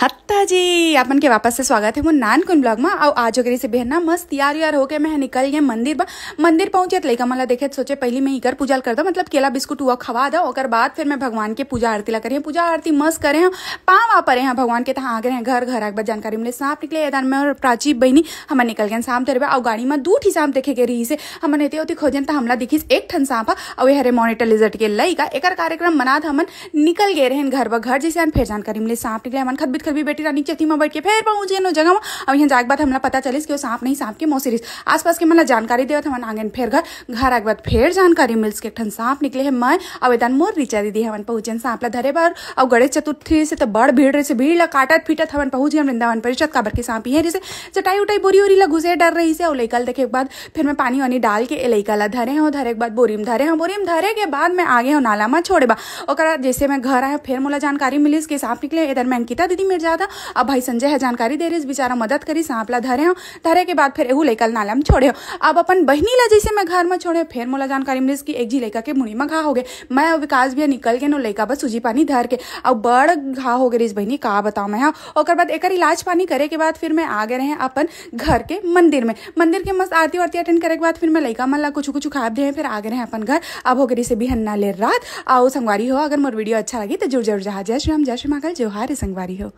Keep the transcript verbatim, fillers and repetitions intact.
हत्ता जी, आप मन के वापस से स्वागत हे मोर नानकुन ब्लॉग मा। अउ आज ओकरी से बिहन्ना मस्त तैयार यार होके मैं निकल गए मंदिर बा। मंदिर पहुंचे त लइका मन ला देखे त सोचे पहली मैं इकर पूजा ल कर दो, मतलब केला बिस्कुट हुआ खवा दो। ओकर बाद फिर मैं भगवान के पूजा आरती ला करे, पूजा आरती मस्त करे हैं, पाँव आ परे हैं भगवान के। तहाँ आ गए हैं घर, घर आके बाद जानकारी मिले सांप निकले। एदान मैं और प्राची बहनी हमन निकल गए सांप धरे बा। अउ गाड़ी मा दू ठी सांप देखे गए रही से हमन एती ओती खोजन त हमला दिखिस एक ठन सांप हा, अउ ये हरे monitor lizard के लइका। एकर कार्यक्रम मनात हमन निकल गए रहन घर बर। घर जैसे आन फिर जानकारी मिले सांप निकले। हमन खतबित खतबी बेटी रानी चेती मा बैठ के फिर पहुंच गए नो जगह मा। अब यहाँ जाके बाद हमला पता चलिस कि वो सांप नहीं, सांप के मौसी रिस। आसपास के मन ला जानकारी देवत हमन आंगन फिर घर। घर आके बाद फिर जानकारी मिलस के एक ठन सांप निकले है। मैं अब एदन मोर रिचा दीदी हमन पहुंचन सांप ला धरे बर। अउ गणेश चतुर्थी से तो बड़ भीड़ रहिसे, भीड़ ला काटत पीटत हमन पहुंच गए वृंदावन परिषद, काबर के सांप इहे रहिसे जटाई उटाई बोरी ओरी ला घुसे डर रहिसे। अउ लइका ला देखे के बाद फिर मैं पानी वानी डाल के ए लइका ला धरे हूँ। धरे के बाद बोरी में धरे हूँ, बोरी में धरे के बाद मैं आगे हूँ नाला में छोड़े बा। ओकरा जैसे मैं घर आए फिर मोला जानकारी मिलिस कि सांप निकले। इधर मैं अंकिता दीदी मेर जाता, अब भाई संजय है जानकारी दे रहिस, बेचारा मदद करी, सांप ला धरे हूँ। धरे के बाद फिर एहू लइका ला नाला में छोड़े हूँ। अब अपन बहिनी ला जैसे मैं घर में छोड़े, फिर मोला जानकारी मिलिस कि एक जी लइका के मुड़ी में घा हो गए। मैं अउ विकास भैया निकल के नो लइका बस सूजी पानी धर के, अब बड़ घा हो गए रहिस बहिनी, का बताऊँ मैं। हाँ, ओकर बाद एकर इलाज पानी करे के बाद फिर मैं आ गए रहे अपन घर के मंदिर में। मंदिर के मस्त आरती वारती अटेंड करे के बाद फिर मैं लइका मन ला कुछ कुछ खाए दे, फिर आ गए रहे अपन घर। अब हो गए से बिहन्ना ले रात। अउ संगवारी हो, अगर मोर वीडियो अच्छा लगी तो जरूर जरूर जहाँ जय श्री राम, जय श्री महाकाल, जोहार रे संगवारी हो।